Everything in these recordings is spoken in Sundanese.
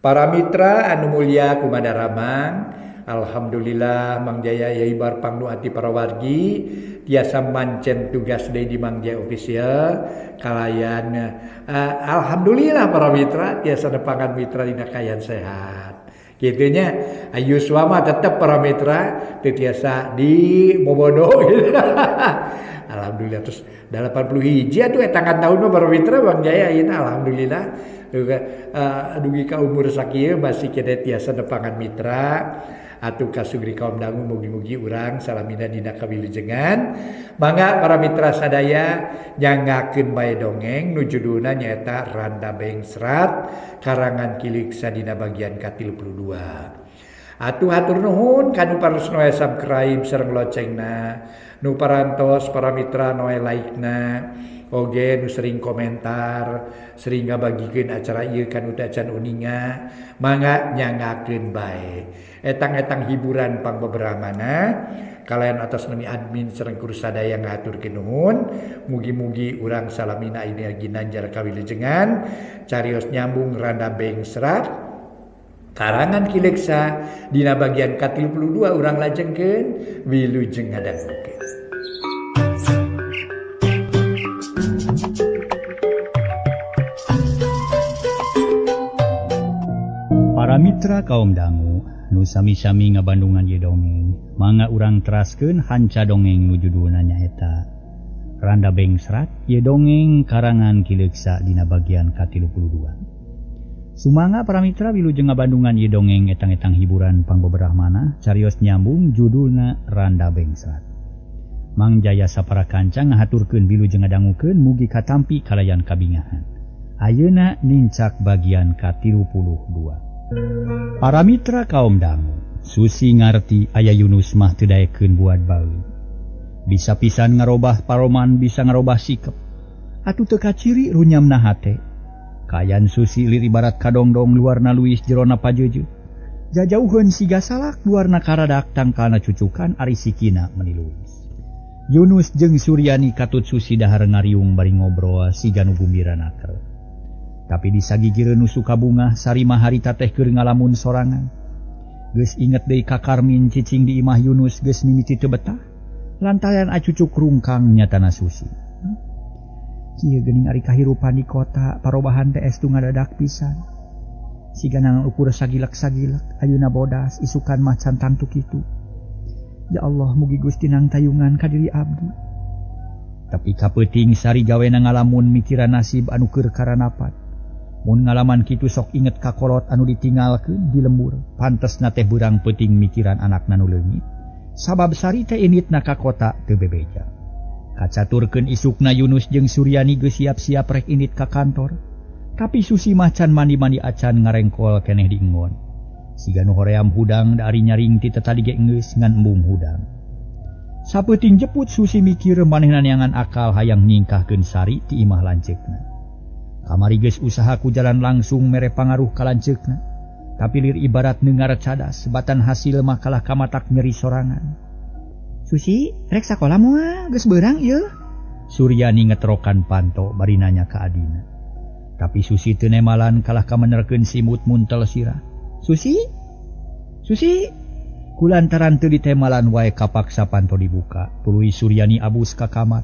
Para mitra anu mulia kumadaramang, alhamdulillah Mang Jaya Yaibar pangnu ati para wargi tiasa mancen tugas deui di Mang Jaya Official kalayan alhamdulillah para mitra tiasa nepangan mitra dina kaayaan sehat. Kitu nya yuswa mah tetep para mitra teu tiasa di bobodo gitu. Alhamdulillah terus 80 hiji atuh etangan tahun mah para mitra Mang Jaya ayeuna alhamdulillah dugi ka umur sakieu masih keneh tiasa nepangan mitra atuh kasugri kaum dangu mugi-mugi urang salamina dina kawilujengan. Mangga para mitra sadaya nyangakeun bae dongeng nu judulna nyaeta Randa Bengsrat karangan Ki Leuksa dina bagian ka-32. Atuh hatur nuhun kanu parantos noe subscribe sareng loncengna, nu parantos para mitra noe like-na, oge nu sering komentar, sering ngabagikeun acara ieu kanu teu acan uninga, mangga nyangakeun bae. Etang-etang hiburan pangbeberamana kalayan atas nami admin sareng kru sadaya ngahaturkeun nuhun, mugi-mugi urang salamina ayeuna ginanjar kawilujengan, carios nyambung Randa Bengsrat karangan Ki Leuksa dina bagian ka-32 urang lajengkeun wilujeng ngadangukeun. Para mitra kaum dangu nu sami-sami ngabandungan ieu dongeng, mangga urang teraskeun hanca dongeng nu judulna nyaeta Randa Bengsrat ieu dongeng karangan Ki Leuksa dina bagian ka-32. Sumangga para mitra wilujeng ngabandungan ieu dongeng etang-etang hiburan pangbeberah manah carios nyambung judulna Randa Bengsrat. Mang Jaya sapara kanca ngahaturkeun wilujeng ngadangukeun mugi katampi kalayan kabingahan. Ayeuna nincak bagian ka-32. Para mitra kaum dangu, Susi ngarti aya Yunus mah teu daekeun buat baeud. Bisa pisan ngarobah paroman, bisa ngarobah sikep. Atuh teu kaciri runyamna hate. Kayan Susi lir ibarat kadongdong luarna luis jerona pajeuje. Jajauheun siga salak luarna karadak tangkalna cucukan ari sikina meni luis. Yunus jeung Suryani katut Susi dahar ngariung bari ngobrol siga nu gumbira naker. Tapi disagigireun nu suka bungah sarima harita teh keur ngalamun sorangan. Geus inget deui ka Karmin cicing di imah Yunus geus mimiti teu betah. Lantaran acucuk rungkang nyatana Susi. Kieu geuning ari kahirupan di kota parobahan teh estu ngadadak pisan. Siga nangan ukur sagilek-sagilek ayeuna bodas isukan mah can tangtu kitu. Ya Allah mugi Gusti nang tayungan ka diri abdi. Tapi kapeuting sari gawena ngalamun mikiran nasib anu keur karanapat. Mun ngalaman kitu sok inget ka kolot anu ditinggalkeun di lembur. Pantesna teh beurang peuting mikiran anakna nu leungit. Sabab sari teh initna ka kota teu bebeja. Kacaturkeun isukna Yunus jeung Suryani geus siap-siap rek init ka kantor. Tapi Susi mah can mandi-mandi acan ngarengkol keneh di enggon. Siga nu hoream hudang da ari nyaring ti tetadi ge geus ngan embung hudang. Sapeuting jeput Susi mikir manehna neangan akal hayang nyingkahkeun Sari ti imah lanceukna. Kamari geus usaha ku jalan langsung mere pangaruh ka lanceukna. Tapi lir ibarat neungar cadas batan hasil mah kalah kamatak nyeri sorangan. Susi, rek sakola moal geus beurang ieu. Suryani ngetrokan panto bari nanya ka adina. Tapi Susi teu nemalan kalah kamenerkeun simut muntel sirah. Susi? Susi? Kulantaran teu ditemalan wae kapaksa panto dibuka. Tuluy Suryani abus ka kamar.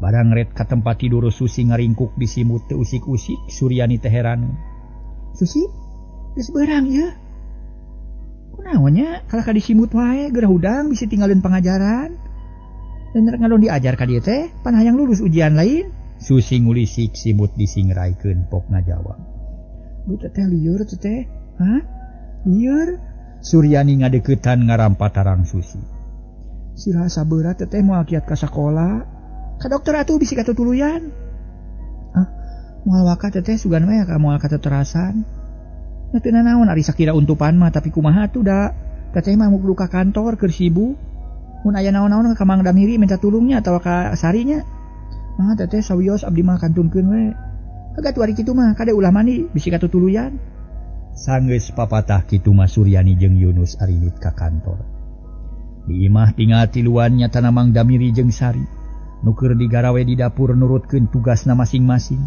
Barang ret ka tempat tidur Susi ngaringkuk di simut teu usik-usik, Suryani teh heran. Susi, geus beurang ieu. Kunaon nya kalah ka disimut wae geura hudang bisi tinggalin pangajaran. Dan rek ngadon diajar ka dieu teh pan hayang lulus ujian lain. Susi ngulisik simut disingraikeun pok ngajawab. Bu teteh lieur teteh. Hah? Lieur? Suryani ngadeuketan ngarampatarang Susi. Sirah sabeura teteh moal kiat ka sakola. Ka dokter atuh bisi katutuluyan. Hah? Moal waka teteh sugan we ka moal kateterasan. Nya teu nanaon ari sakira untupan mah tapi kumaha atuh da teteh mah kudu ka kantor keur sibuk. Mun aya naon-naon ka Mang Damiri minta tulungnya atawa ka Sarinya. Mah teteh sawios abdi mah kantunkeun we. Kagak tuh ari kitu mah kade ulah mandi bisi katutuluyan. Sanggeus papatah kitu mah Suryani jeung Yunus arinit ka kantor. Di imah tinggal tiluan nyatana Mang Damiri jeung Sari. Nu keur digarawe di dapur nurutkeun tugasna masing-masing.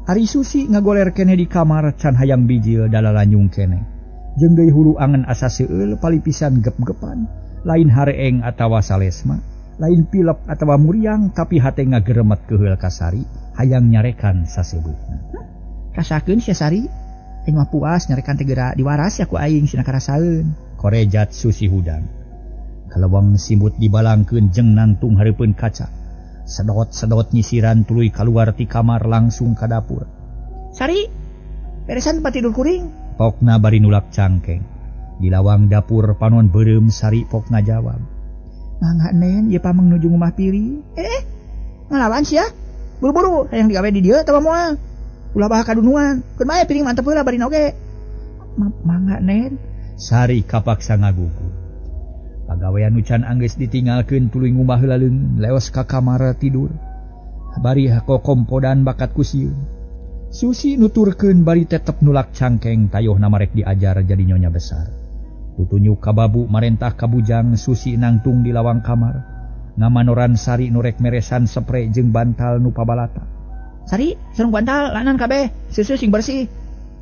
Ari Susi ngagoler keneh di kamar can hayang bijil dalalanyung keneh. Jeung deui hulu angen asa seueul palipisan gep-gepan, lain hareeng atawa salesma, lain pilep atawa muriang tapi hate ngageremet keheul ka Sari, hayang nyarekan sasebeuhna. Rasakeun sia Sari, aing mah puas nyarekan teh geura diwaras ya ku aing sina karasaeun. Korejat Susi hudang. Kalewang simbut dibalangkeun jeung nangtung hareupeun kaca. Sedot-sedot nyisiran tuluy kaluar ti kamar langsung ka dapur. Sari, beresan tempat tidur kuring. Pokna bari nulak cangkeng. Di lawang dapur panon beureum Sari pokna jawab. Mangga Nen, ieu pameng nuju ngumah piring. Ngalawan sia. Buru-buru hayang digawe di dieu atawa moal. Ulah bah kadunungan. Keun bae piring mantep heula bari oge. Mangga Nen. Sari kapaksa ngagugu. Pagawean nu can anggeus ditinggalkeun tuluy ngumbah heula leungeun leos ka kamar tidur. Bari kokompodan bakat ku sieun. Susi nuturkeun bari tetep nulak cangkeng tayohna marek diajar jadi nyonya besar. Tutunyuk ka babu marentah ka bujang Susi nangtung di lawang kamar. Ngamanoran Sari nu rek meresan sepre jeung bantal nu pabalata. Sari, sarung bantal lanan kabeh, seuseuh sing bersih.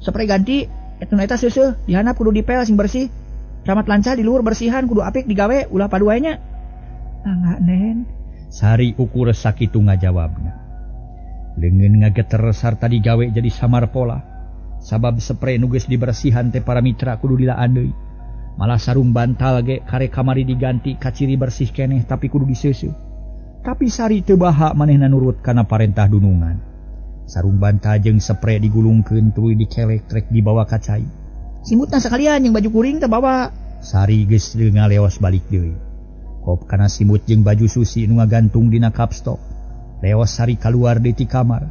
Sepre ganti, eta nu eta seuseuh, dihandap kudu dipel sing bersih. Ramat lancar di luhur bersihan kudu apik digawe ulah paduae nya. Mangga Nen. Sari ukur sakitu ngajawabna. Leungeun ngageter sarta digawe jadi samar pola. Sabab sepre nu geus dibersihan teh para mitra kudu dilaan deui. Malah sarung bantal ge kare kamari diganti kaciri bersih keneh tapi kudu diseuseuh. Tapi Sari teu baha manehna nurut kana parentah dunungan. Sarung bantal jeung sepre digulungkeun tuluy dikelek trek dibawa ka cai. Simbutna sakalian jeung baju kuring teh bawa. Sari geus ngaleos balik deui. Kop kana simbut jeung baju Susi nu ngagantung dina kapstok. Leos Sari kaluar deui ti kamar.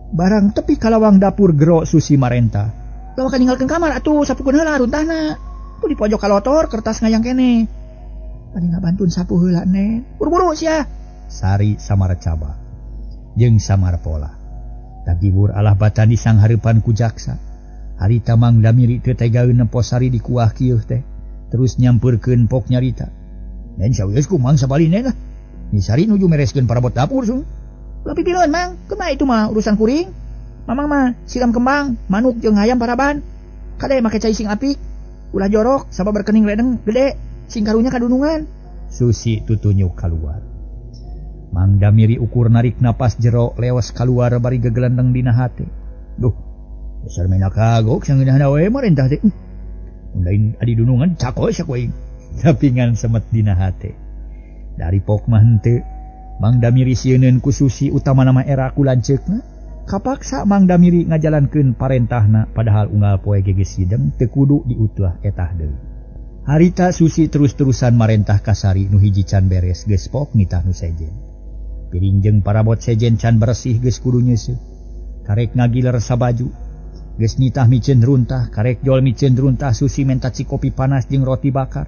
Barang tepi ka lawang dapur gero Susi marenta. Lawa kaninggalkeun kamar atuh sapukeun heula runtahna. Tuh di pojok kalotor kertas ngayang keneh. Bari ngabantun sapu heula Nen. Buru-buru sia. Sari samar caba jeung samar pola. Tagibur alah batan di sanghareupan ku jaksa. Harita Mang Damiri teu tegaeun nempo Sari di kuah kieuh teh. Terus nyampeurkeun pok nyarita. Nen sawios ku Mang sabali nen lah. Ni Sari nuju mereskeun parabot dapur sung. Ulah pipileun Mang, kumaha itu mah urusan kuring. Mamang mah siram kembang, manuk jeung hayam paraban. Kade make cai sing apik. Ulah jorok sabab berkening ledeng gede, sing karunya kadunungan. Susi tutunyuk kaluar. Mang Damiri ukur narik napas jero leos kaluar bari gegelendeng dina hate. Duh, dasar mena kagok sangeunahna we marentah teh. Undain adi dunungan cako sia ku aing. Tapi ngan semet dina hate. Dari pok mah henteu. Mang Damiri sieuneun ku Susi utamana mah era ku lanceukna. Kapaksa Mang Damiri ngajalankeun parentahna padahal unggal poe ge geus hideng teu kudu diutuah etah deui. Harita Susi terus-terusan marentah ka Sari nu hiji can beres geus pok nitah nu sejen. Piring jeung parabot sejen can bersih geus kudu nyeuseuh. Karek ngagiler sabaju. Geus nitah miceun runtah, karek jol miceun runtah Susi menta cikopi panas jeung roti bakar.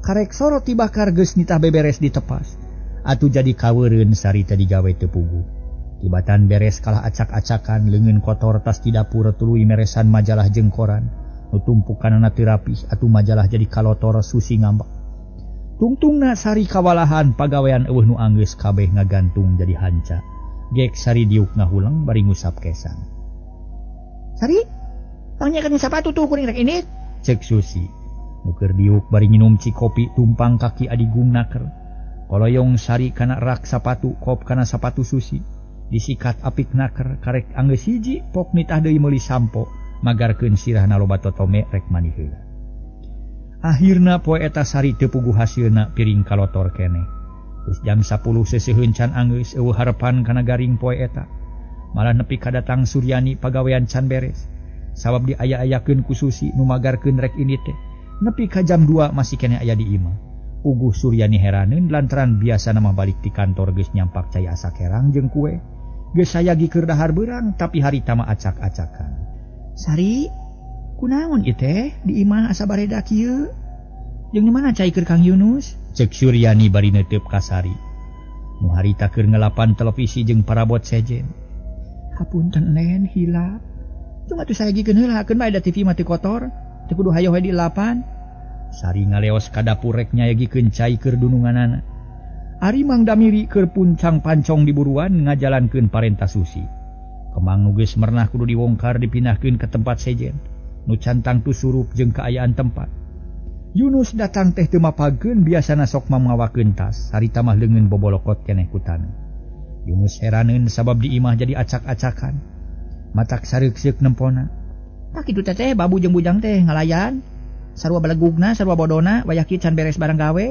Karek soroti bakar geus nitah beberes ditepas. Atuh jadi kaweureun Sari teh digawe teu puguh. Tibatan beres kalah acak-acakan leungeun kotor tas di dapur tuluy meresan majalah jeung koran. Nu tumpukanana teu rapih atuh majalah jadi kalotor Susi ngambek. Tungtungna Sari kawalahan pagawean eueuh nu anggeus kabeh ngagantung jadi hanca. Gek Sari diuk ngahuleng bari ngusap kesang. Sari, pangnyakeun sapatu tuh kuring rek ini. Cek Susi. Nu keur diuk bari nginum cikopi tumpang kaki adigung naker. Koloyong Sari kana rak sapatu kop kana sapatu Susi. Disikat apik naker karek anggeus hiji pok nitah deui meuli sampo magarkeun sirahna loba totome rek mandi heula. Akhirna poe eta Sari teu puguh hasilna piring kalotor keneh. Geus jam 10 seseuheun can anggeus eueuh harepan kana garing poe eta. Malah nepi kadatang Suryani pagawean can beres. Sabab diaya-ayakeun ku Susi nu magarkeun rek ini teh. Nepi ka jam 2 masih keneh aya di imah. Puguh Suryani heraneun lantaran biasana mah balik ti kantor geus nyampak cai asak herang jeung kue. Geus sayagi keur dahar beurang tapi harita mah acak-acakan. Sari, kunaon ieu teh di imah asa bareda kieu? Jeung di mana cai keur Kang Yunus? Cek Suryani bari neuteup ka Sari. Nu harita keur ngelapan televisi jeung parabot sejen. Hapunten Nen, hilap. Cuma atuh sayagikeun heula keun bae da TV mah teu kotor, teu kudu hayoh we dilapan. Sari ngaleos ka dapur rek nyayagikeun cai keur dununganana. Ari Mang Damiri keur puncang pancong di buruan ngajalankeun parentah Susi. Kemang nu geus merenah kudu dibongkar dipindahkeun ke tempat sejen. Nu cantang tu surup jeung kaayaan tempat. Yunus datang teh teu mapageun biasana sok mamawakeun tas, harita mah leungeun bobolokot keneh ku taneuh. Yunus heraneun sabab di imah jadi acak-acakan. Matak sareuk-seuk nempona. Tah kitu teteh babu jeung bujang teh ngalayan. Sarua belegugna, sarua bodona, wayah kieu can beres barang gawe.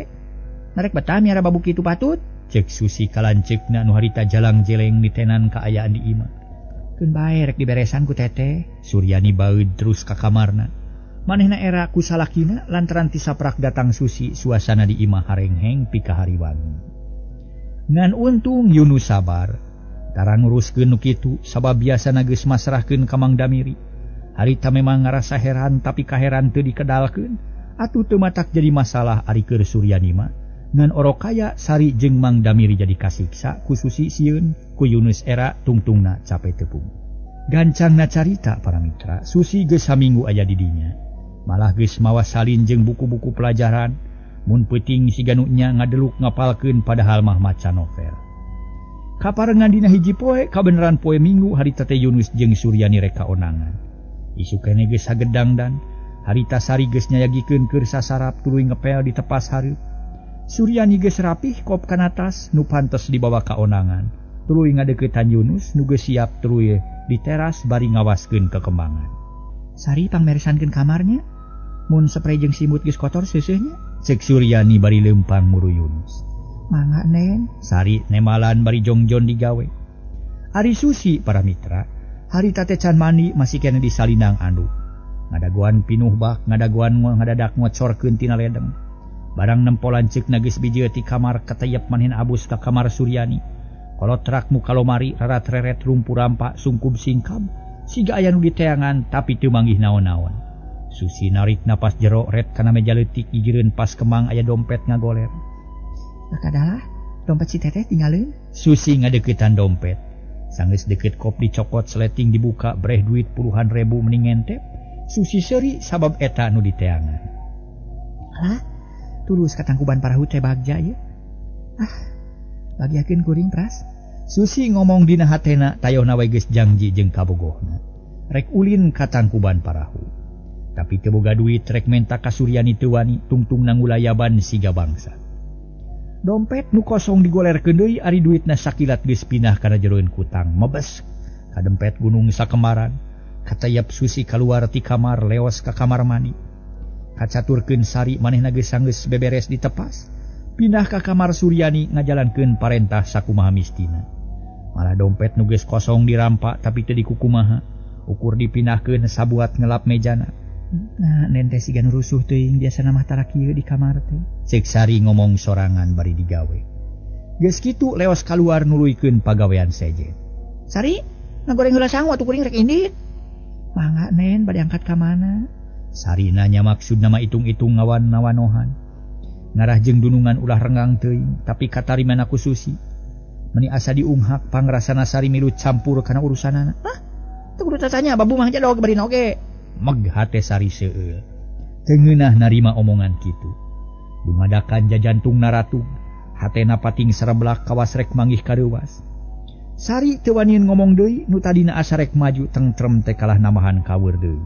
Narek betah miara babu kitu patut. Cek Susi kalanceukna nu harita jalang-jeleng ditenan kaayaan di imah. Keun bae rek diberesan ku teteh. Suryani baeud terus ka kamarna. Manehna era ku salakina lantaran ti saprak datang Susi suasana di imah harengheng pikahariwangi. Ngan untung Yunus sabar. Tara nguruskeun nu kitu sabab biasana geus masrahkeun ka Mang Damiri. Harita memang ngarasa heran tapi kaheran teu dikedalkeun. Atuh teu matak jadi masalah ari keur Suryani mah. Ngan orok kaya Sari jeung Mang Damiri jadi kasiksa ku Susi sieun ku Yunus era tungtungna cape tepung. Gancangna carita para mitra, Susi geus saminggu aya di dinya. Malah geus mawa salin jeung buku-buku pelajaran. Mun peuting siga nu nya ngadeluk ngapalkeun padahal mah maca novel. Kaparengan dina hiji poe kabeneran poe Minggu harita teh Yunus jeung Suryani rek kaonangan. Isuk keneh geus sagedang dan harita Sari geus nyayagikeun keur sasarap tuluy ngepel di tepas hareup. Suryani geus rapih kop kana tas nu pantes dibawa ka onangan. Tuluy ngadeuketan Yunus nu geus siap tuluy di teras bari ngawaskeun kekembangan. Sari pangmeresankeun kamarnya. Mun spray jeung simut geus kotor seuseuhnya. Cek Suryani bari leumpang muru Yunus. Mangga Nen. Sari nemalan bari jongjon digawe. Ari Susi para mitra, harita teh can mandi masih keneh di salinang anduk. Ngadagoan pinuh bak, ngadagoan ngadadak ngocorkeun tina ledeng. Barang nempo lanceukna geus bijeu ti kamar kateyep manehna abus ka kamar Suryani. Kolotrak muka lomari rarat-reret rumpu rampa sungkub singkab siga aya nu diteangan tapi teu manggih naon-naon. Susi narik napas jero ret kana meja leutik gigireun pas kemang aya dompet ngagoler. Lakadalah dompet si teteh tinggaleun. Susi ngadeuketan dompet. Sanggeus deukeut kop dicokot seleting dibuka breh duit puluhan ribu mending ngentep. Susi seuri sabab eta nu diteangan. Alah, tulus katangkuban parahu teh bagja ieu. Ah, bagiakeun kuring pras. Susi ngomong dina hatena tayohna we geus jangji jeung kabogohna. Rek ulin katangkuban parahu. Tapi teu boga duit rek menta ka Suryani teu wani tungtungna ngulayaban siga bangsa. Dompet nu kosong digolerkeun deui ari duitna sakilat geus pindah kana jeroeun kutang mebes kadempet gunung sakemaran. Katayap Susi kaluar ti kamar leos ka kamar mandi. Kacaturkeun Sari manehna geus sanggeus beberes ditepas. Pindah ka kamar Suryani ngajalankeun parentah sakumaha mistina. Malah dompet nu geus kosong dirampa tapi teu dikukumaha. Ukur dipindahkeun sabuat ngelap mejana. Nah, nen teh siga nu rusuh teuing biasana mah tara kieu di kamar teh. Cek Sari ngomong sorangan bari digawe. Geus kitu leos kaluar nuluykeun pagawean sejen. Sari, ngagoreng heula sangu atuh kuring rek indit. Mangga nen bade angkat ka mana? Sari nanya maksud nama itung-itung ngawan nawanohan. Ngarah jeung dunungan ulah renggang teuing, tapi katarimana ku Susi. Meni asa diunghak pangrasana Sari milu campur kana urusanana. Hah? Teu kudu tatanya babu mah jadog barina oge. Meg hate Sari seueul. Teu ngeunah narima omongan kitu. Dumadakan jajantung naratu, hatena pating sereblak kawas rek manggih kareuwas. Sari teu wanian ngomong deui, nu tadina asa rek maju tengtrem teh kalah namahan kaweur deui.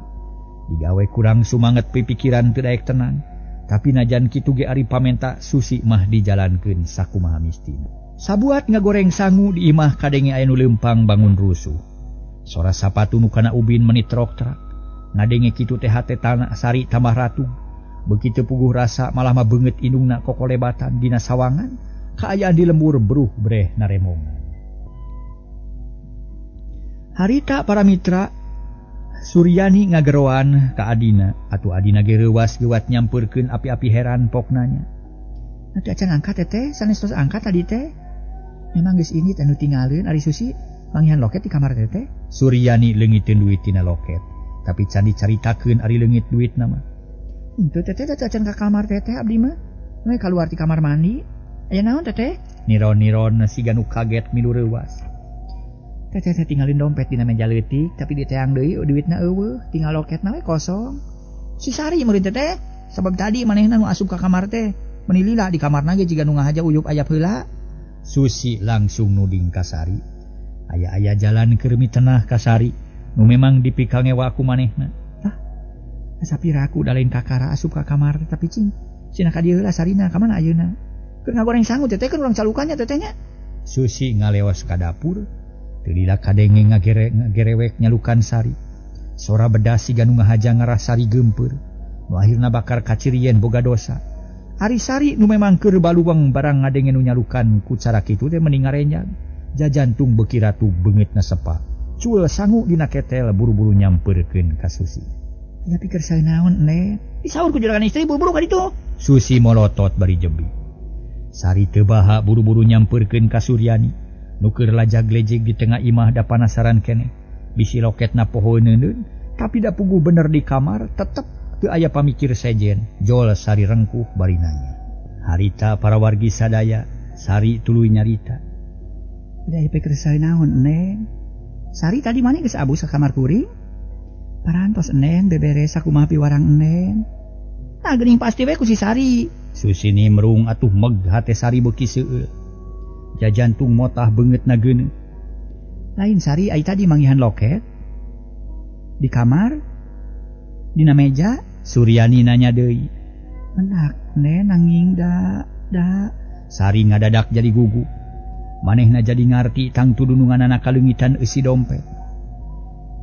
Digawe kurang sumanget pipikiran teu daek tenang, tapi najan kitu ge ari pamenta Susi mah dijalankeun sakumaha mistina. Sabuat ngagoreng sangu di imah kadenge aya nu leumpang bangun rusuh. Sora sapatu nu kana ubin meni trok-trak. Ngadenge kitu teh hate tanah Sari tambah ratug. Begitu puguh rasa malah mah beungeut indungna kokolebatan dina sawangan, kaayaan di lembur bruh breh naremongan. Harita para mitra, Suryani ngageroan ka adina, atuh adina ge reuwas geuwat nyampeurkeun api-api heran pok nanya. Atuh acan angkat teteh, sanes tos angkat tadi teh. Memang geus ini teh nu tinggalin ari Susi manggihan loket di kamar teteh. Suryani leungiteun duit tina loket, tapi can dicaritakeun ari leungit duit nama. Henteu teteh da acan ka kamar teteh abdi mah. We kaluar ti kamar mandi. Aya naon teteh? Niron-niron siga nu kaget milu reuwas. Teteh teh tinggalin dompet dina meja leutik, tapi diteang deui duitna eueuh, tinggal loketna we kosong. Si Sari meureun teteh, sabab tadi manehna nu asup ka kamar teh, meuni lila di kamarna ge jiga nu ngahaja uyup ayap heula. Susi langsung nuding ka Sari. Aya-aya jalan keur mitenah ka Sari nu memang dipikangewa ku manehna. Tah, asa piraku da lain kakara asup ka kamar tapi cing. Cenah ka dieu heula Sarina ka mana ayeuna? Keur ngagoreng sangu teteh kan urang calukannya tetehnya. Susi ngalewas ka dapur, teu lila kadenge ngagerewek nyalukan Sari. Sora bedas siga nu ngahaja ngarah Sari geumpeur. Nu akhirna bakar kacirieun boga dosa. Ari Sari nu memang keur baluweng barang ngadenge nu nyalukan ku cara kitu teh mending ngarenyag. Jajantung beuki ratu beungeutna sepa. Cul sangu dina ketel buru-buru nyampeurkeun ka Susi. Aya pikir sae naon ne? Disaur ku juragan istri buru-buru ka ditu. Susi molotot bari jebi. Sari teu baha buru-buru nyampeurkeun ka Suryani. Nu keur lajag-lejeg di tengah imah da panasaran keneh. Bisi loketna poho neuneun, tapi da puguh bener di kamar tetep teu aya pamikir sejen. Jol Sari rengkuh bari nanya. Harita para wargi sadaya, Sari tuluy nyarita. Udah pikir sae naon neng? Sari tadi mana geus abus ka kamar kuring? Parantos neng beberes sakumaha piwarang neng. Nah geuning pasti we ku si Sari. Susi nimrung atuh meg hate Sari beuki seueul. Jajantung motah beungeutna geuneuh. Lain Sari ai tadi manggihan loket di kamar dina meja. Suryani nanya deui. Menak neng nanging da da. Sari ngadadak jadi gugup. Manehna jadi ngarti tangtu dununganana kaleungitan eusi dompet.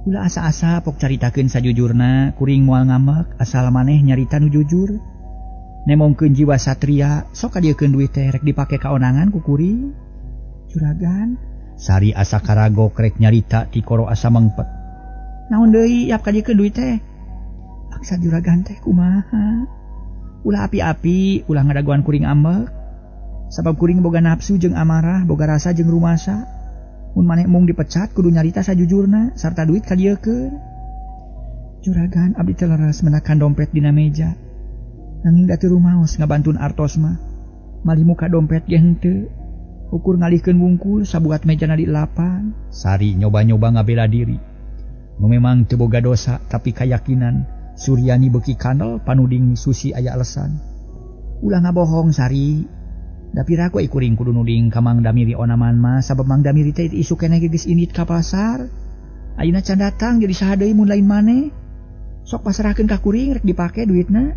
Ulah asa-asa pok caritakeun sajujurna kuring moal ngambek asal maneh nyarita nu jujur. Nemongkeun jiwa satria sok kadieukeun duit teh rek dipake kaonangan ku kuring. Juragan Sari asa karagok rek nyarita ti koro asa mengpet. Naon deui yap kadieukeun duit teh? Paksa juragan teh kumaha? Ulah api-api, ulah ngadagoan kuring ambek. Sabab kuring boga nafsu jeung amarah, boga rasa jeung rumasa. Mun maneh mung dipecat kudu nyarita sajujurna sarta duit kadieukeun. Juragan abdi teh leres menakan dompet dina meja. Nanging da teu rumaos ngabantun artos mah. Malih muka dompet ge henteu. Ukur ngalihkeun wungkul sabuat mejana di lapan. Sari nyoba-nyoba ngabela diri. Nu memang teu boga dosa tapi kayakinan Suryani beuki kandel panuding Susi aya alesan. Ulah ngabohong Sari. Da piraku ai kuring kudu nuding ka Mang Damiri onaman mah sabab Mang Damiri teh isuk keneh geus indit ka pasar. Ayeuna can datang jadi saha deui mun lain maneh. Sok pasrahkeun ka kuring rek dipake duitna.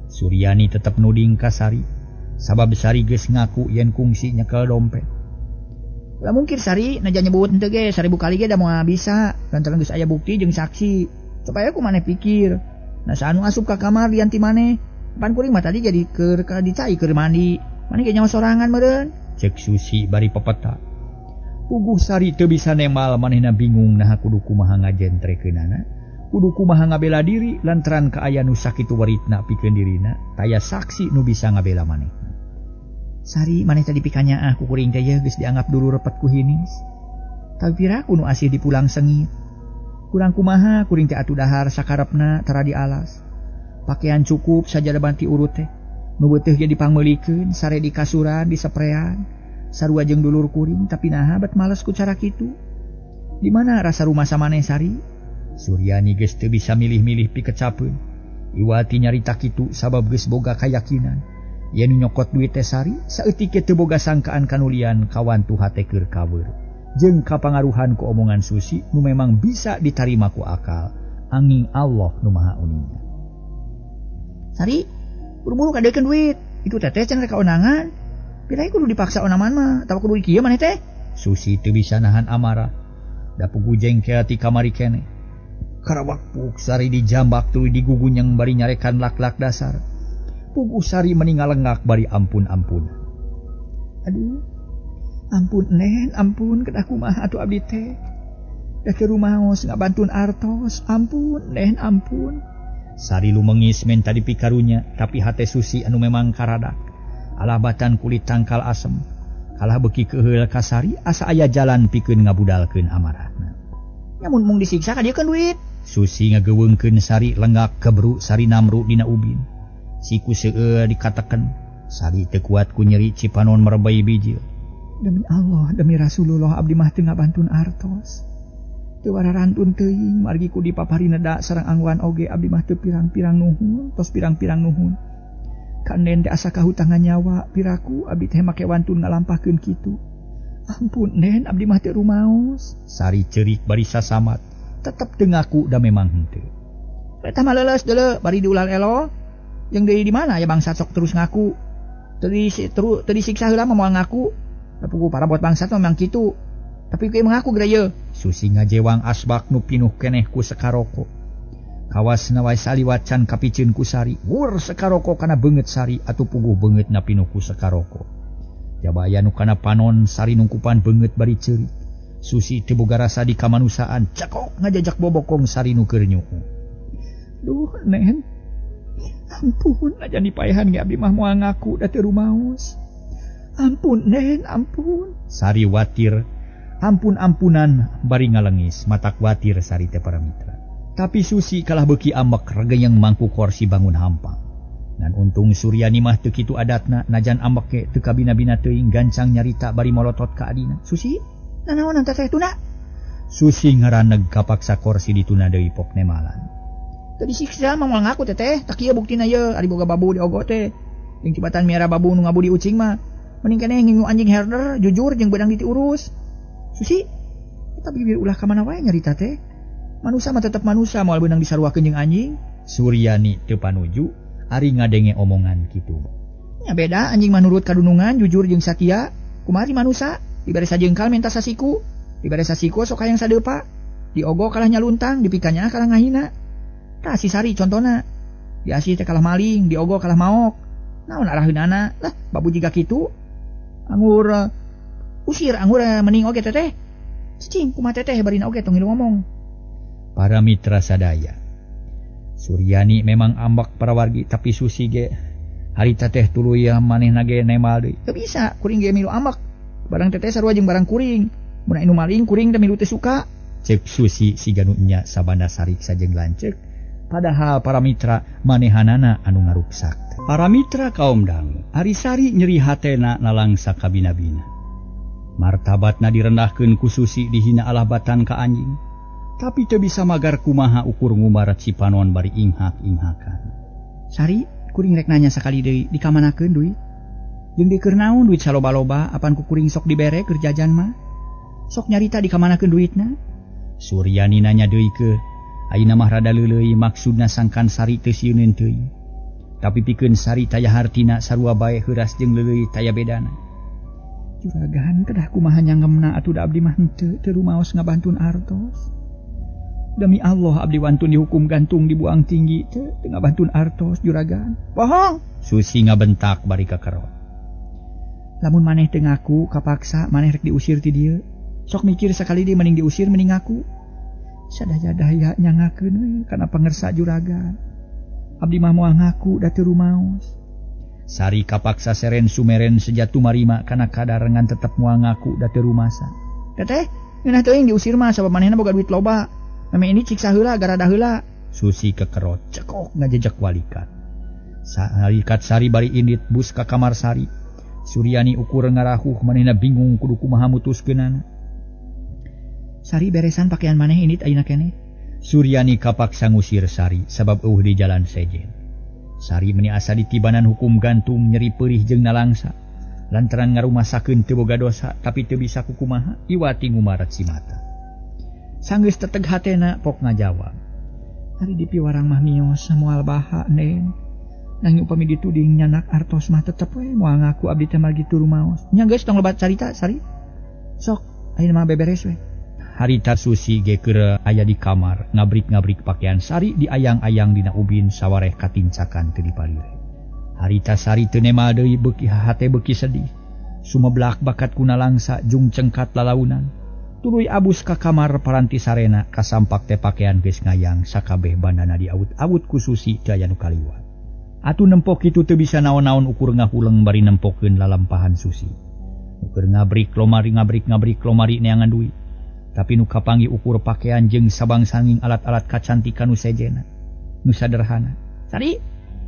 Suryani tetep nuding ka Sari. Sabab Sari geus ngaku yen kungsi nyekel dompet. Lah mungkin Sari najan nyebut henteu ge 1000 kali ge da moal bisa lantaran geus aya bukti jeung saksi. Supaya ku maneh pikir. Nah saanu asup ka kamar dianti maneh. Pan kuring mah tadi jadi keur ka dicai keur mandi. Maneh ge nyawa sorangan meureun. Cek Susi bari pepeta. Puguh Sari teu bisa nemal manehna bingung naha kudu kumaha ngajentrekeunana. Kudu kumaha ngabela diri lantaran kaaya nu sakitu waritna pikeun dirina taya saksi nu bisa ngabela manehna. Sari maneh tadi pikanyaah ku kuring teh geus dianggap dulu repet ku hinis. Tapi piraku nu asih dipulang sengit. Kurang kumaha kuring teh atuh dahar sakarepna tara dialas. Pakaian cukup sajadah banti urut teh. Nu beuteung ge dipangmeulikeun, sare di kasuran, diseprean. Sarua jeung dulur kuring tapi naha bet males ku cara kitu. Di mana rasa rumah maneh Sari? Suryani geus teu bisa milih-milih pikecapeun. Iwati nyarita kitu sabab geus boga kayakinan. Yen nyokot duit teh Sari, saeutik ge teu boga sangkaan kanulian kawantu hate keur kaweur. Jeung kapangaruhan ku omongan Susi nu memang bisa ditarima ku akal. Anging Allah nu Maha Uninga. Sari, buru-buru kadeukeun duit. Itu teteh can rek kaonangan. Pirahe kudu dipaksa onaman mah, atawa kudu kieu maneh teh? Susi teu bisa nahan amarah. Da puguh jengkel ti kamari keneh. Karawak puk Sari dijambak tuluy digugunyeng bari nyarekan lak-lak dasar. Puguh Sari meni ngalengak bari ampun-ampun. Aduh, ampun nen, ampun kedah kumaha atuh abdi teh. Da teu rumaos ngabantun artos, ampun nen, ampun. Sari lumengis menta dipikarunya, tapi hate Susi anu memang karadak. Alabatan kulit tangkal asem. Kalah beuki keuheul ka Sari asa aya jalan pikeun ngabudalkeun amarahna. Nya mun mung disiksa kadiekeun duit. Susi ngageuweungkeun Sari lenggak kebru Sari namru dina ubin. Siku seueul dikateken. Sari teu kuat ku nyeri cipanon merebay bijil. Demi Allah, demi Rasulullah abdi mah teu ngabantun artos. Teu wararantun teuing margi ku dipapari neda sareng angwan oge abdi mah teu pirang-pirang nuhun, tos pirang-pirang nuhun. Kanden teh asa kahutangan nyawa piraku abdi teh make wantun ngalampahkeun kitu. Ampun Nen, abdi mah teu rumaos. Sari ceurik bari sasamat, tetep teu ngaku da memang henteu. Eta mah leuleus deuleu bari diulah elo. Jeung deui di mana ya bangsat sok terus ngaku. Teu disiksa heula mah moal ngaku. Da puguh parabot bangsat mah memang kitu. Tapi kuy mengaku geura ieu. Susi ngajewang asbak nu pinuh keneh ku sekaroko. Kawasna wae saliwat can kapiceun ku Sari. Wur sekaroko kana beungeut Sari atuh puguh beungeutna pinuh ku sekaroko. Jaba aya nu kana panon Sari nungkupan beungeut bari ceurik. Susi teu boga rasa di kamanusiaan, cekok ngajajak bobokong Sari nu keur nyuhu. Duh, Nen. Ampun, aja dipaehan ge abdi mah moal ngaku da teu rumaos. Ampun, Nen, ampun. Sari watir, ampun-ampunan bari ngalengis, matak watir Sari teh para mitra. Tapi Susi kalah beuki ambek regeyeng mangku korsi bangun hampang. Dan untung Suryani mah teu kitu adatna, najan ambek ge teu kabina-bina teuing gancang nyarita bari molotot ka adina. Susi, nanaonan teteh tuna? Susi ngaraneg kapaksa korsi dituna deui pok nemalan. Teu disiksa mah moal ngaku teteh, tak ieu buktina ieu ari boga babu diogo teh. Jeung tibatan miara babu nu ngabudi ucing mah, mending keneh ngingu anjing herder jujur jeung beunang ditiurus. Susi, eta bibir ulah ka mana wae nyarita teh? Manusa mah tetep manusa moal beunang disaruakeun jeung anjing. Suryani teu panuju ari ngadenge omongan kitu. Nya beda anjing mah nurut kadunungan jujur jeung satia. Kumaha manusa dibere sajengkal minta sasiku, dibere sasiku sok hayang sadeupa, diogo kalah nyaluntang, dipikanya kalah ngahina. Tah si Sari contona. Diasih teh kalah maling, diogo kalah maok. Naon araheunana? Lah babu jiga kitu. Anggur usir anggur mending oge teteh. Cicing kumaha teteh barina oge tong ngilu ngomong. Para mitra sadaya, Suryani memang ambak parawargi tapi Susi ge harita teh tuluy manehna ge nemal deui. Teu bisa kuring ge milu ambak. Barang teteh sarua jeung barang kuring. Mun anu maling kuring teh milu teu suka. Ceuk Susi siga nu nya sabanda sarik sajeng lanceuk. Padahal para mitra manehanana anu ngaruksak. Para mitra kaum dangu, ari Sari nyeri hatena nalangsa kabina-bina. Martabatna direndahkeun ku Susi dihina alah batan ka anjing. Tapi teu bisa magar kumaha ukur ngumarat si panon bari inghak-inghakan. Sari, kuring rek nanya sakali deui, dikamanakeun duit? Jeung di keur naon duit saloba-loba apan ku kuring sok dibere keur jajan mah? Sok nyarita dikamanakeun duitna? Suryani nanya deui ke, ayeuna mah rada leuleui maksudna sangkan Sari teu sieuneun teuing. Tapi pikeun Sari taya hartina sarua bae heuras jeung leuleui taya bedana. Juragan kedah kumaha nyangemna atuh da abdi mah henteu teu rumaos ngabantun artos. Demi Allah abdi wantun dihukum gantung dibuang tinggi teu ngabantun artos juragan. Bohong. Susi ngabentak bari kakerot. Lamun maneh teu ngaku kapaksa maneh rek diusir ti dieu. Sok mikir sakali deui mending diusir mending ngaku. Sadaya-daya nyangakeun we kana pangersa juragan. Abdi mah moal ngaku da teu rumaos. Sari kapaksa seren sumeren sejatu marima kana kadar ngan tetep moal ngaku da teu rumasa. Teteh, ngeunah teuing diusir mah sabab manehna boga duit loba. Meme ini ciksa heula garada heula. Susi kekerot cekok ngajejak walikat. Salikat Sari bari indit bus ka kamar Sari. Suryani ukur ngarahuh manehna bingung kudu kumaha mutuskeunana. Sari beresan pakaian maneh indit ayeuna keneh. Suryani kapaksa ngusir Sari sabab eueuh di jalan sejen. Sari meni asa ditibanan hukum gantung nyeri peurih jeung nalangsa. Lantaran ngarumasakeun teu boga dosa tapi teu bisa kukumaha iwati ngumarat si mata. Sanggeus teteg hatena pok ngajawab. Ari dipiwarang mah mios moal baha Nen. Nanging upami dituding nyanak artos mah tetep we moal ngaku abdi teh margi teu rumaos. Nya geus tong lobat carita Sari. Sok ayeuna mah beberes we. Harita Susi ge keur aya di kamar ngabrik-ngabrik pakaian Sari diayang-ayang dina ubin sawareh katincakan teu dipalire. Harita Sari teu nemal deui beuki hate beuki sedih. Sumeblak bakat kuna langsa jung cengkat lalaunan. Tuluy abus ka kamar paranti sarena kasampak teh pakaian geus ngayang sakabeh bandana diawut-awut ku Susi teu aya nu kaliwat. Atuh nempok kitu teu bisa naon-naon ukur ngahuleng bari nempokeun lalampahan Susi. Ukur ngabrik lomari ngabrik-ngabrik lomari neangan duit. Tapi nu kapanggih ukur pakaian jeung sabang-sanging alat-alat kacantikan nu sejena, nu sederhana. Sari,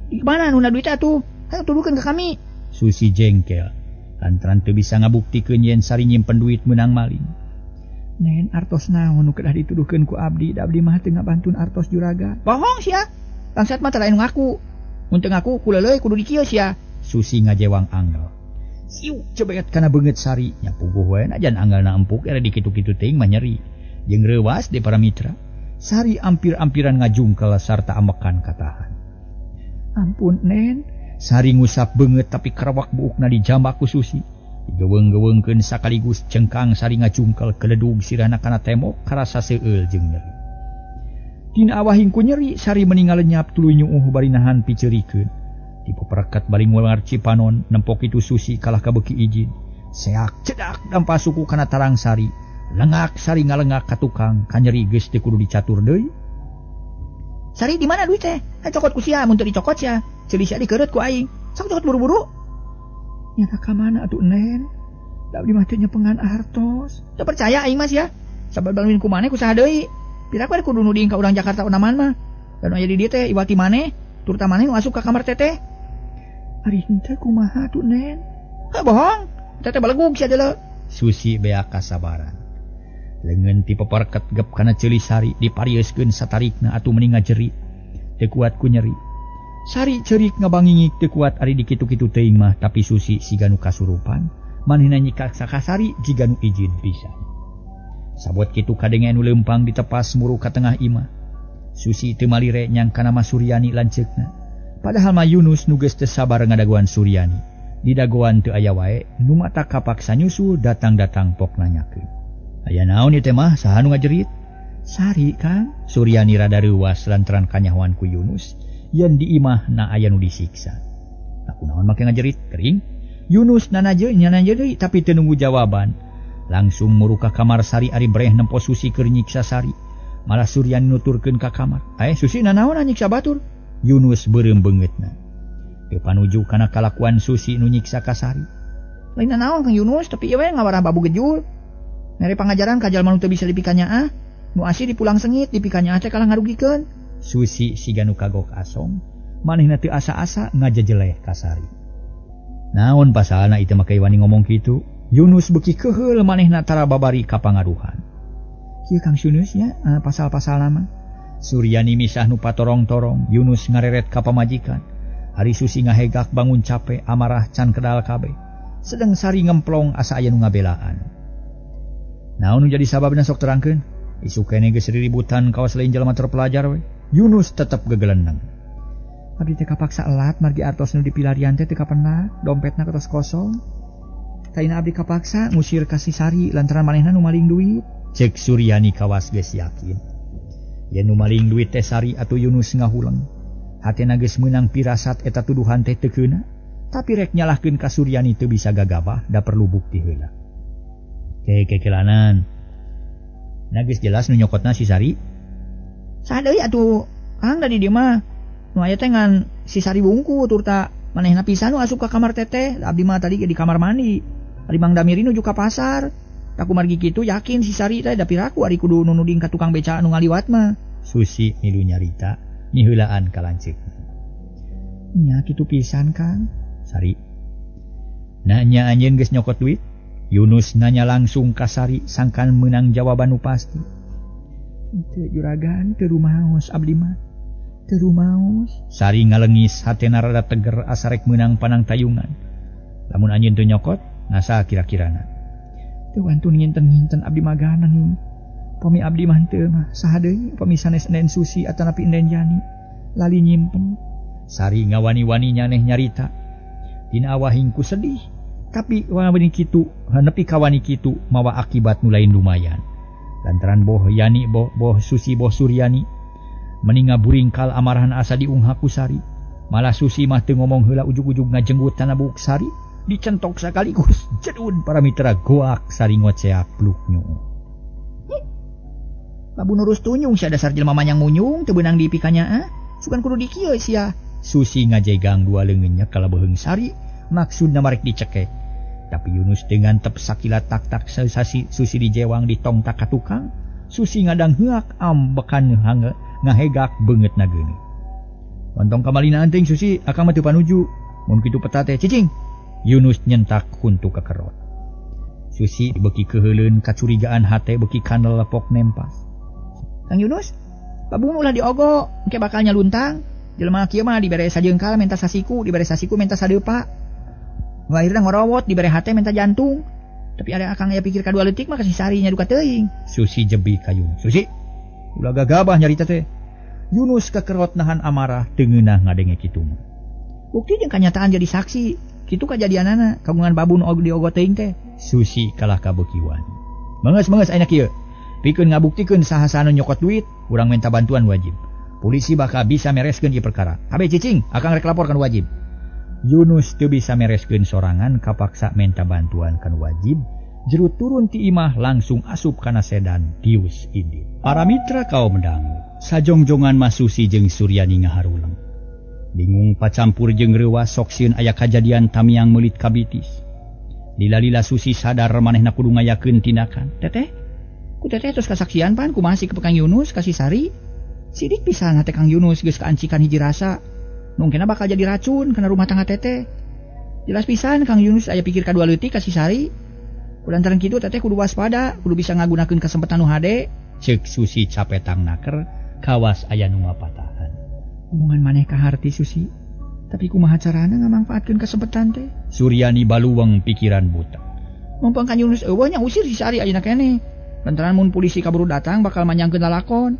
di mana nu duit atuh? Hayo tuduhkeun ka kami. Susi jengkel lantaran teu bisa ngabuktikeun yen Sari nyimpen duit meunang maling. Nen artos naon nu kedah dituduhkeun ku abdi, da abdi mah teu ngabantun artos juragan. Bohong sia. Bangsat mah teu lain ngaku. Mun teu ngaku ku leuleuy kudu dikieu sia. Susi ngajewang angel. Siu cebeet kana beungeut Sari nya puguh we najan anggalna empuk era dikitu-kitu teuing mah nyeri. Jeung reuwas de para mitra. Sari ampir-ampiran ngajungkel sarta amekan katahan. Ampun Nen, Sari ngusap beungeut tapi kerawak buukna dijambak ku Susi. Digeuweung-geuweungkeun sakaligus cengkang Sari ngajungkel keledug sirahna kana tembok karasa seueul jeung nyeri. Dina awahing ku nyeri Sari meningal lenyap tuluy nyuuh bari nahan piceurikeun. Di peperekat bari ngular Cipanon nempok itu Susi kalah kabeuki izin. Seak cedak dampa suku kana tarang Sari. Lengak Sari ngalengak ka tukang kanyeri geus teu kudu dicatur deui. Sari di mana duit teh? Cokot ku sia mun teu dicokot sia. Ceuli sia dikeureut ku aing. Sok cokot buru-buru. Nyata ka mana atuh Nen? Da abdi mah teu nyepengan artos. Teu percaya aing mah sia. Sabab balwin ku maneh ku saha deui? Piraku rek kudu nuding ka urang Jakarta unaman mah. Dan aya di dieu teh iwati maneh, turta maneh nu asup ka kamar teteh. Ari henteu kumaha atuh Nen? Heuh bohong. Teteh balegug sia deuleu. Susi beak kasabaran. Leungeun ti peperket gep kana ceuli Sari diparieuskeun satarikna atuh meni ngajerit. Teu kuat ku nyeri. Sari ceurik ngabangingik teu kuat ari dikitu-kitu teuing mah tapi Susi siga nu kasurupan. Manehna nyiksa ka Sari jiga nu izin pisan. Sabot kitu kadenge nu leumpang ditepas muru ka tengah imah. Susi teu malire nyangkana mah Suryani lanceukna. Padahal mah Yunus nu geus teu sabar ngadagoan Suryani. Di dagoan teu aya wae nu mata kapaksa nyusul datang-datang pok nanyakeun. Aya naon ieu teh mah saha nu ngajerit? Sari Kang. Suryani rada reuwas lantaran kanyahoan ku Yunus yen di imahna aya nu disiksa. Aku naon make ngajerit kering? Yunus nanaje nyananje deui tapi teu nunggu jawaban. Langsung muru ka kamar Sari ari breh nempo Susi keur nyiksa Sari. Malah Suryani nuturkeun ka kamar. Susi nanaon nyiksa batur? Yunus beureum beungeutna. Teu panuju kana kalakuan Susi nu nyiksa ka Sari. Lain nanaon Kang Yunus tapi ieu we ngawarah babu gejul. Mere pangajaran ka jalma nu teu bisa dipikanyaah, nu asih dipulang sengit dipikanyaah teh kalah ngarugikeun. Susi siga nu kagok asong, manehna teu asa-asa ngajejeleh ka Sari. Naon pasalna ieu make wani ngomong kitu? Yunus beuki keuheul manehna tara babari ka pangaruhan. Kieu Kang Yunus nya pasal-pasalna mah. Suryani misah nu patorong-torong, Yunus ngareret ka pamajikan. Ari Susi ngahegak bangun cape, amarah can kedal kabeh. Sedeng Sari ngemplong asa aya nu ngabelaan. Naon nu jadi sababna sok terangkeun? Isuk keneh geus riributan kawas lain jelema terpelajar we. Yunus tetep gegeleneng. Abdi teh kapaksa elat margi artos nu dipilarian teh teu kapenak, dompetna ketos kosong. Taina abdi kapaksa ngusir ka si Sari lantaran manehna nu maling duit. Cek Suryani kawas geus yakin. Yen nu maling duit teh Sari atuh Yunus ngahuleng. Hatena geus meunang pirasat eta tuduhan teh teu keuna, tapi rek nyalahkeun ka Suryani teu bisa gagabah da perlu bukti heula. Kekelanan. Nah geus jelas nu nyokotna si Sari. Saha deui atuh Kang da di dieu mah. Nu aya teh ngan si Sari bungku turta manehna pisan nu asup ka kamar teteh. Abdi mah tadi di kamar mandi. Ari Mang Damiri nuju ka pasar. Aku margi kitu yakin si Sari teh da piraku ari kudu nu nuding ka tukang beca nu ngaliwat mah. Susi milu nyarita miheulaan ka lanceukna. Nya kitu pisan Kang. Sari. Nanya anjeun geus nyokot duit? Yunus nanya langsung ka Sari sangkan meunang jawaban nu pasti. Teu juragan teu rumaos abdi mah. Teu rumaos. Sari ngalengis hatena rada teger asa rek meunang panangtayungan. Lamun anjeun teu nyokot, nasa kira-kirana. Teu wantun nginten-nginten abdi mah ganeng. Pami abdi mah teu mah saha deui pami sanes Nen Susi atanapi Nen Yani. Lali nyimpen. Sari ngawani-wani nyaneh nyarita. Dina awahing ku sedih. Tapi wani kitu, nepi ka wani kitu mawa akibat nu lain lumayan. Lantaran boh Yani boh boh Susi boh Suryani meni ngaburingkal amarahan asa diunghak ku Sari. Malah Susi mah teu ngomong heula ujug-ujug ngajenggut tanah buuk Sari, dicentok sakaligus jedun para mitra goak Sari ngoceak pluk nyuuh. Babu nurus tunyung sia dasar jelema manyang munyung teu beunang dipikanyaah. Sugan kudu dikieu sia. Susi ngajegang dua leungeunnya kalabeheung Sari, maksudna marek dicekek. Tapi Yunus dengan tep sakilat tak-tak sasasi Susi dijewang ditongtak ka tukang. Susi ngadang heuak ambekan hange ngahegak beungeutna geuning. Lontong kamalina anting Susi akang mah teu panuju. Mun kitu peta teh cicing. Yunus nyentak huntu kakerot. Susi beuki keuheuleun kacurigaan hate beuki kanel lepok nempas. Kang Yunus, babung ulah diogo, engke bakal nyaluntang. Jelema kieu mah dibere sajengkal menta sasiku, dibere sasiku menta sadeupa. Nu akhirna ngorowot dibere hate minta jantung. Tapi ada akang aya pikir kadua leutik mah ka si Sari nya duka teuing. Susi jebi ka Yunus. Susi, ulah gagabah nyarita teh. Yunus kekerot nahan amarah teu ngeunah ngadenge kitu mah. Bukti jeung kanyataan jadi saksi. Kitu kajadianana kagungan babun diogot teuing teh. Susi kalah kabeukiwan. Mengeus-mengeus ayeuna kieu. Pikeun ngabuktikeun saha-saha nu nyokot duit, urang minta bantuan wajib. Polisi bakal bisa mereskeun ieu perkara. Kabeh cicing, akang rek lapor kan wajib. Yunus teu bisa mereskeun sorangan kapaksa minta bantuan kan wajib. Jero turun ti imah langsung asup kana sedan Dius Indit. Para mitra kaum dangu, sajongjongan mah Susi jeung Suryani ngaharuleng. Bingung pacampur jeung reuwas sok sieun aya kajadian tamiang meulit kabitis. Lila-lila Susi sadar manehna kudu ngayakeun tindakan. Teteh, ku teteh terus kasaksian pan kumaha sikep Kang Yunus ka si Sari? Sidik pisan hate Kang Yunus geus kaancikan hiji rasa. Mungkin bakal jadi racun kana rumah tangga teteh. Jelas pisan Kang Yunus aya pikir kadua leutik ka si Sari. Kulantaran kitu teteh kudu waspada, kudu bisa ngagunakeun kesempatan nu hade. Ceuk Susi capetang naker, kawas aya nu ngapatahan. Omongan maneh kaharti Susi, tapi kumaha carana ngamangfaatkeun kesempatan teh? Suryani baluweng pikiran buta. Mumpung Kang Yunus eueuh nya usir si Sari ayeuna keneh. Lantaran mun polisi kaburu datang bakal manjangkeun lalakon.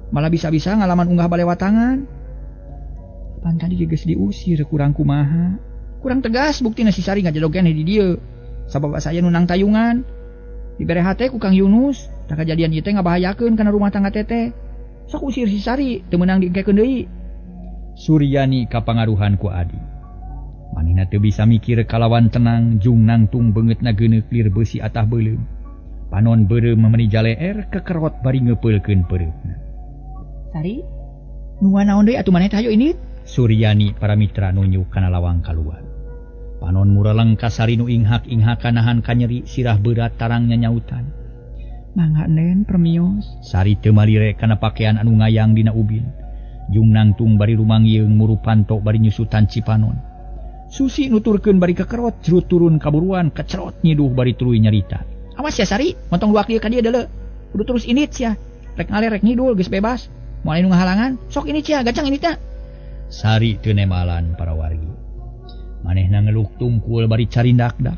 Malah bisa-bisa ngalaman unggah balewatangan. Pan tadi geus diusir kurang kumaha. Kurang tegas buktina si Sari ngajedog keneh di dieu. Sabab saya nu nang tayungan. Dibere hate ku Kang Yunus, tah kajadian ieu teh ngabahayakeun kana rumah tangga teteh. Sok usir si Sari, teu meunang diengkekeun deui. Suryani kapangaruhan ku adi. Manehna teu bisa mikir kalawan tenang jung nangtung beungeutna geuneuk lir beusi atah beuleum. Panon beureum meuni jaleer kekerot bari ngeupeulkeun peureupna. Sari, nu naon deui atuh maneh teh hayu indit? Suryani para mitra nunjuk kana lawang kaluar. Panon mureleng ka Sari nu inghak-inghakan nahan kanyeri sirah berat tarang nyanyautan. Mangga nen permios. Sari teu malire kana pakaian anu ngayang dina ubin. Jung nangtung bari rumangyeung muru panto bari nyusutan cipanon. Susi nuturkeun bari kekerot jero turun kaburuan kecerot nyiduh bari tuluy nyarita. Awas ya Sari, montong luak ieu ka dieu deuleu. Kudu terus indit sia. Rek ngaler rek ngidul geus bebas. Moal anu ngahalangan, sok indit sia, gacang inditna. Sari teu nemalan para wargi. Manehna ngeluk tungkul bari carindakdak.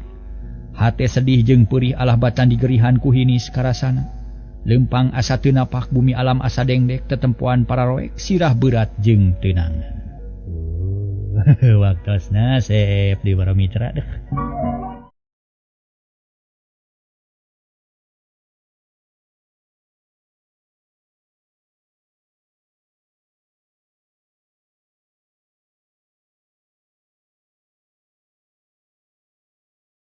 Hate sedih jeung peurih alah batan digerihan ku hinis karasana. Lempang asa teu napak bumi alam asa dengdek tetempoan pararoek sirah berat jeung tenangan. Waktosna sep di para mitra deh.